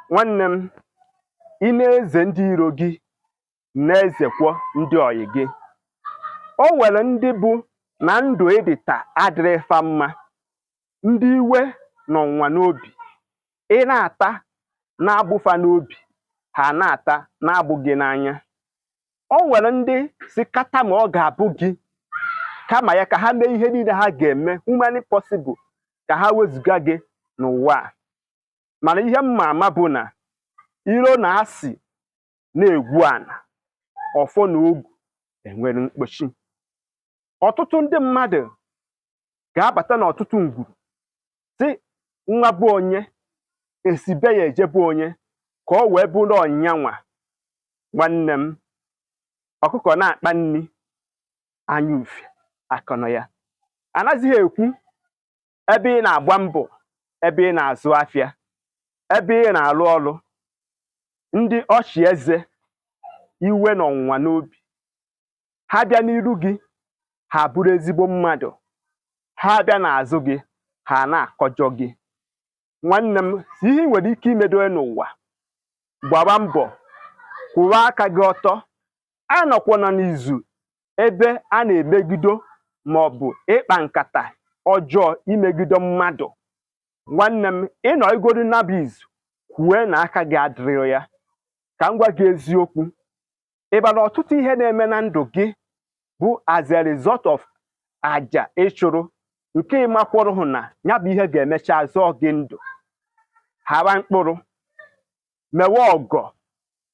Nwanne m, ị na-eze ndị iro gị, na-ezekwa ndị ọyị gị. O nwere ndị bụ na ndụ ịdịta adịrị fa mma, ndị iwe na ọnwụnwa n'obi. Ị na-ata na-agbụfa n'obi, ha na-ata na-agbụ gị n'anya. O nwere ndị si kata ma ọ ga-abụ gị, kama ya ka ha mee ihe niile ha ga-eme humanly possible ka ha wezụga gị n'ụwa a. Mana ihe mma ama bụ na iro na asị na-egwu ana, ọfọ na ogu enwere mkpochi. Ọtụtụ ndị mmadụ ga-abata n'ọtụtụ ngwuru si nwa bụ onye esibe ya ejebe onye ka ọ wee bụrụ ọnyanwa. Nwanne m, ọkụkọ na-akpa nri, anya ufe akọnọ ya. Anaghịzị ekwu ebe ị na-agba mbọ, ebe ị na-azụ afịa, ebe ị na-alụ ọrụ. Ndị ọchị eze iwe na ọnwụnwa n'obi, ha bịa n'iru gị, ha bụrụ ezigbo mmadụ; ha bịa n'azụ gị, ha na-akọjọ gị. Nwanne m, si ihe ị nwere ike imedowe n'ụwa, gbaba mbọ kwụwa aka gị ọtọ. Anọkwana n'izu ebe a na-emegido maọbụ ịkpa nkata ọjọọ imegide mmadụ. Nwanne m, ịnọ igodo nabụ izu, kwue na aka gị adịrị ya. Ka m gwa gị eziokwu, ịbara ọtụtụ ihe na-eme na ndụ gị bụ as a result of aja ịchụrụ nke ịmakwụrụ hụ na ya bụ ihe ga-emecha zọọ gị ndụ. Hara mkpụrụ, mewe ọgọ,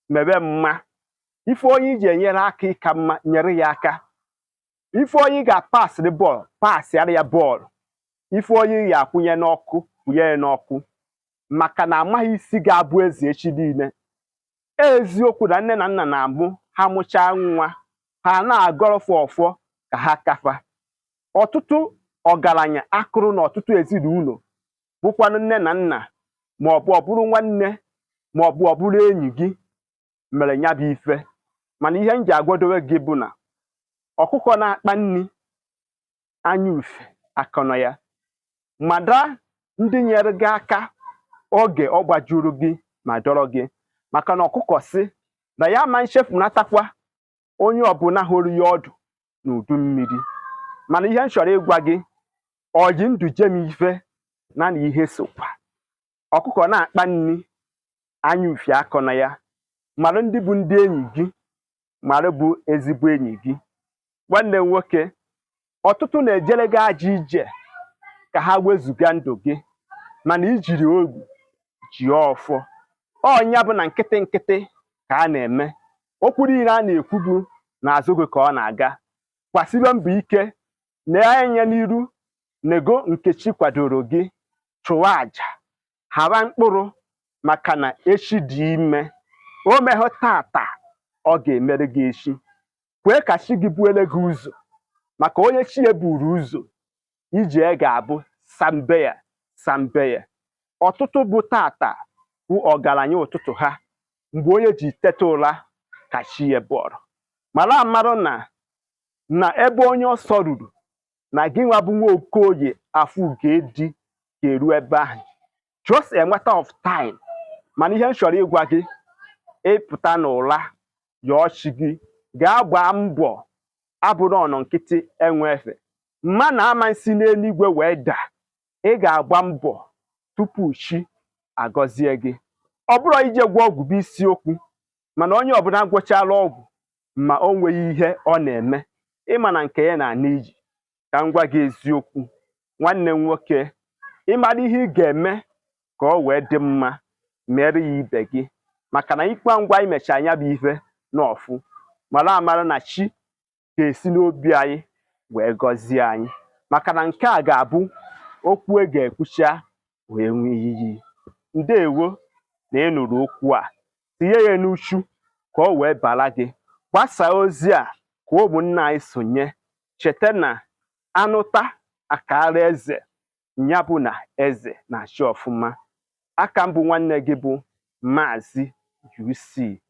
mewe mma. Ife onye iji enyere aka ịka mma, nyere ya aka. Ife onye ị ga-apasịrị bọọlụ, pasịara ya bọọlụ. Ife onye ị ga-akwụnye n'ọkụ, kwụnye ya n'ọkụ, maka na amaghị isi ga-abụ eze echi niile. Eziokwu na nne na nna na-amụ ha mụchaa nwa, ha na-agọrọfọ ọfọ ka ha kafa. Ọtụtụ ọgaranya akụrụ na ọtụtụ ezinụlọ bụkwanụ nne na nna, maọbụ ọ bụrụ nwanne, maọbụ ọ bụrụ enyi gị mere ya bụ ife. Mana ihe m ji agwadowe gị bụ na ọkụkọ na-akpa nri, anya ufe akọnọ ya. Mada ndị nyere gị aka oge ọ gbajuru gị ma dọrọ gị, maka na ọkụkọ si na ya ma nchefunatakwa onye ọbụla hụrụ ya ọdụ n'udu mmiri. Mana ihe m chọrọ ịgwa gị, ọji ndụ jem ife na na ihe sokwa ọkụkọ na-akpa nri, anya ufe akọna ya. Mara ndị bụ ndị enyi gị, mara bụ ezigbo enyi gị. Nwanne m nwoke, ọtụtụ na-ejere gị ajọ ije ka ha wezuga ndụ gị, mana ijiri ogu ji ọfọ. Ọnya bụ na nkịtị nkịtị ka a na-eme okwu niile a na-ekwu bụ n'azụ gị ka ọ na-aga. Kwasibe mbọ ike na anya n'iru nego nkechi kwadoro gị. Chụwa àjà, hara mkpụrụ, maka na echi dị ime. O mehụ tata, ọ ga-emere gị echi. Kwee ka chi gị buere gị ụzọ, maka onye chi ya buru ụzọ ije ga-abụ sambeya sambeya. Ọtụtụ bụ tata bụ ọgaranya ụtụtụ ha, mgbe onye ji teta ụra ka chi ya bọrọ. Mara amarụ na na ebe onye ọsọ ruru na gị nwa bụ nwa Okoye afụ ga-edi ga-eru ebe ahụ, just a matter of time. Mana ihe m chọrọ ịgwa gị, ịpụta n'ụra, yọọ chi gị, gaa gbaa mbọ. Abụrụ ọnọ nkịtị enwe efe mma na ama nsi n'eluigwe wee daa. Ị ga-agba mbọ tupu chi agọzie gị. Ọ bụrụ ije gwọ ọgwụ bụ isiokwu, mana onye ọbụla gwọchala ọgwụ ma o nweghị ihe ọ na-eme, ịma na nke ya na-ana iji. Ka m gwa gị eziokwu, nwanne m nwoke, ịmara ihe ị ga-eme ka ọ wee dị mma, mere ya ibe gị, maka na ikpe ngwa imecha anya bụ ife n'ọfụ. Mara amara na chi ga-esi n'obi anyị wee gọzie anyị, maka na nke a ga-abụ okwu e ga-ekwucha wee nwee iyi. Ndeewo na ị nụrụ okwu a, tinye ya n'uchu ka ọ wee bara gị. Gbasaa ozi a ka ụmụnna anyị sonye. Cheta na anụta akara eze ya bụ na eze na-achị ọfụma. Aka mbụ nwanne gị bụ Maazị UC.